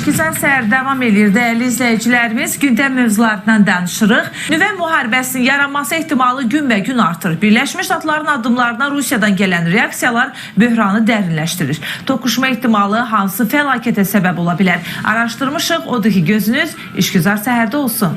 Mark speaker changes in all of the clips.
Speaker 1: İşgüzar səhər davam eləyir. Dəyərli izləyicilərimiz, gündəm mövzularından danışırıq. Nüvə müharibəsinin yaranması ehtimalı günbəgün artır. Birləşmiş Ştatların addımlarına Rusiyadan gələn reaksiyalar böhranı dərinləşdirir. Toqquşma ehtimalı hansı fəlakətə səbəb ola bilər? Araşdırmışıq. Odur ki, gözünüz İşgüzar səhərdə olsun.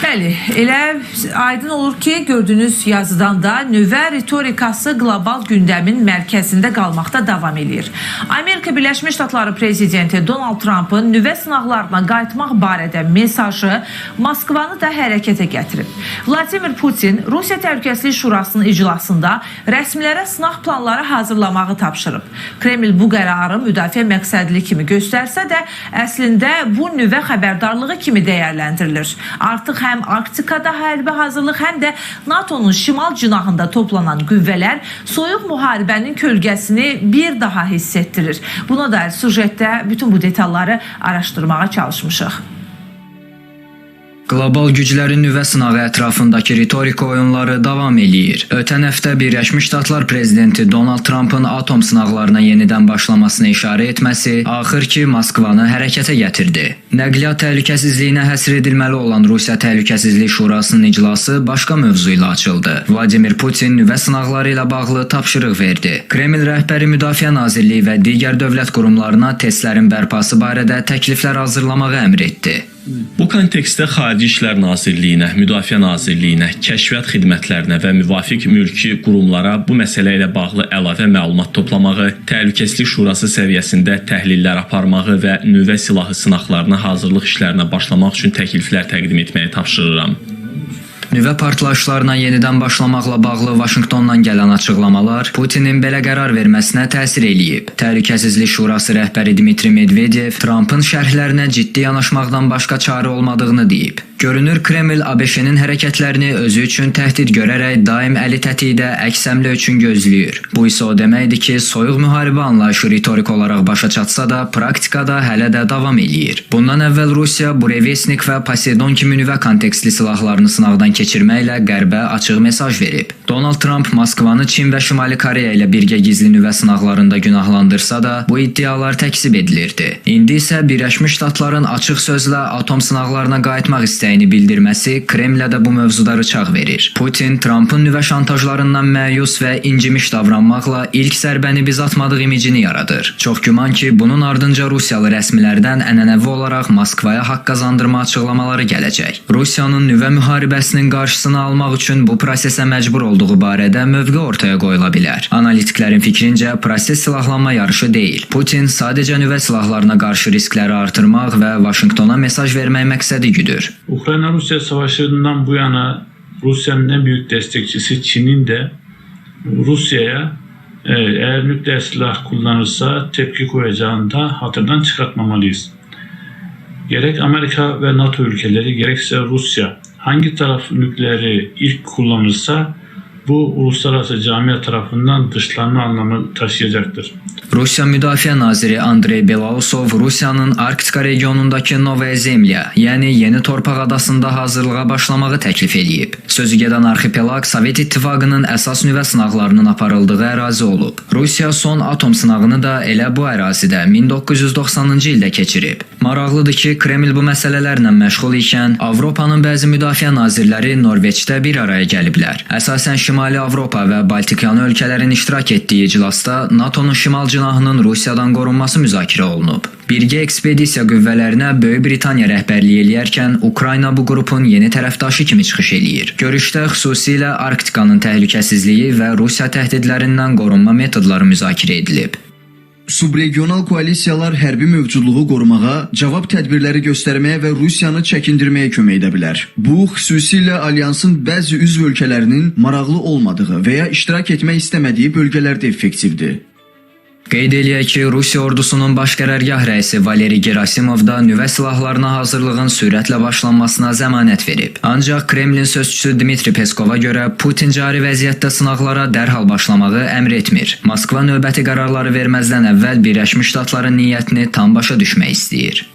Speaker 1: Bəli, elə aydın olur ki, gördüyünüz yazıdan da nüvə ritorikası qlobal gündəmin mərkəzində qalmaqda davam eləyir. Amerika Birləşmiş Ştatları prezidenti Donald Trumpın nüvə sınaqlarına qayıtmaq barədə mesajı Moskvanı da hərəkətə gətirib. Vladimir Putin Rusiya Təhlükəsizlik Şurasının iclasında rəsmilərə sınaq planları hazırlamağı tapşırıb. Kreml bu qərarı müdafiə məqsədli kimi göstərsə də, əslində bu nüvə xəbərdarlığı kimi dəyərləndirilir. Artıq həm Arktikada hərbi hazırlıq, həm də NATO-nun şimal cinahında toplanan qüvvələr soyuq müharibənin kölgəsini bir daha hiss etdirir. Buna dair süjetdə bütün bu detalları araşdırmağa çalışmışıq.
Speaker 2: Qlobal güclərin nüvə sınağı ətrafındakı ritorika oyunları davam eləyir. Ötən həftə Birləşmiş Ştatlar prezidenti Donald Trumpın atom sınaqlarına yenidən başlamasına işarə etməsi axır ki Moskvanı hərəkətə gətirdi. Nəqliyyat təhlükəsizliyinə həsr edilməli olan Rusiya Təhlükəsizlik Şurasının iclası başqa mövzu ilə açıldı. Vladimir Putin nüvə sınaqları ilə bağlı tapşırıq verdi. Kreml rəhbəri Müdafiə Nazirliyi və digər dövlət qurumlarına testlərin bərpası barədə təkliflər hazırlamağı əmr etdi.
Speaker 3: Bu kontekstdə Xarici İşlər Nazirliyinə, Müdafiə Nazirliyinə, Kəşfiyyat xidmətlərinə və müvafiq mülki qurumlara bu məsələ ilə bağlı əlavə məlumat toplamağı, Təhlükəsizlik Şurası səviyyəsində təhlillər aparmağı və nüvə silahı sınaqlarına hazırlıq işlərinə başlamaq üçün təkliflər təqdim etməyi tapşırıram.
Speaker 2: Nüvə partlayışlarına yenidən başlamaqla bağlı Vaşinqtondan gələn açıqlamalar Putinin belə qərar verməsinə təsir eləyib. Təhlükəsizlik Şurası rəhbəri Dmitri Medvedev Trumpın şərhlərinə ciddi yanaşmaqdan başqa çarə olmadığını deyib. Görünür Kreml ABŞ-nin hərəkətlərini özü üçün təhdid görərək daim əli tətikdə əks həmlə üçün gözləyir. Bu isə o deməkdir ki, soyuq müharibə anlayışı ritorik olaraq başa çatsa da, praktikada hələ də davam eləyir. Bundan əvvəl Rusiya Burevestnik və Poseidon kimi nüvə kontekstli silahlarını sınaqdan keçirməklə Qərbə açıq mesaj verib. Donald Trump Moskvanı Çin və Şimali Koreya ilə birgə gizli nüvə sınaqlarında günahlandırsa da, bu iddialar təkzib edilirdi. İndi isə Birləşmiş Ştatların açıq sözlə atom sınaqlarına qayıtmaq istəyini bildirməsi Kremlə də bu mövzuda rıçaq verir. Putin Trumpın nüvə şantajlarından məyus və incimiş davranmaqla ilk zərbəni biz atmadıq imicini yaradır. Çox güman ki, bunun ardınca Rusiyalı rəsmilərdən ənənəvi olaraq Moskvaya haqq qazandırma açıqlamaları gələcək. Rusiyanın nüvə müharibəsinin qarşısını almaq üçün bu prosesə məcbur olduğu barədə mövqe ortaya qoyula bilər. Analitiklərin fikrincə, proses silahlanma yarışı deyil. Putin sadəcə nüvə silahlarına qarşı riskləri artırmaq və Vaşinqtona mesaj vermək məqsədi güdür.
Speaker 4: Ukrayna-Rusya savaşından bu yana Rusya'nın en büyük destekçisi Çin'in de Rusya'ya eğer nükleer silah kullanırsa tepki koyacağını da hatırdan çıkartmamalıyız. Gerek Amerika ve NATO ülkeleri gerekse Rusya hangi taraf nükleeri ilk kullanırsa bu uluslararası camia tarafından dışlanma anlamı taşıyacaktır.
Speaker 2: Rusiya Müdafiə naziri Andrey Belousov Rusiyanın Arktika regionundakı Novaya Zemlya, yəni Yeni Torpaq adasında hazırlığa başlamağı təklif eləyib. Sözü gedən arxipelaq Sovet İttifaqının əsas nüvə sınaqlarının aparıldığı ərazi olub. Rusiya son atom sınağını da elə bu ərazidə 1990-cı ildə keçirib. Maraqlıdır ki, Kreml bu məsələlərlə məşğul ikən Avropanın bəzi müdafiə nazirləri Norveçdə bir araya gəliblər. Əsasən Şimali Avropa və Baltikyanı ölkələrin iştirak etdiyi iclasda NATO-nun şimal cinahının Rusiyadan qorunması müzakirə olunub. Birgə ekspedisiya qüvvələrinə Böyük Britaniya rəhbərlik eləyərkən Ukrayna bu qrupun yeni tərəfdaşı kimi çıxış eləyir. Görüşdə xüsusilə Arktikanın təhlükəsizliyi və Rusiya təhdidlərindən qorunma metodları müzakirə edilib.
Speaker 5: Subregional koalisiyalar hərbi mövcudluğu qorumağa, cavab tədbirləri göstərməyə və Rusiyanı çəkindirməyə kömək edə bilər. Bu, xüsusilə alyansın bəzi üzv ölkələrinin maraqlı olmadığı və ya iştirak etmək istəmədiyi bölgələrdə effektivdir.
Speaker 2: Qeyd eləyək ki, Rusiya ordusunun baş qərargah rəisi Valeri Gerasimov da nüvə silahlarına hazırlığın sürətlə başlanmasına zəmanət verib. Ancaq Kremlin sözçüsü Dmitri Peskova görə Putin cari vəziyyətdə sınaqlara dərhal başlamağı əmr etmir. Moskva növbəti qərarları verməzdən əvvəl Birləşmiş Ştatların niyyətini tam başa düşmək istəyir.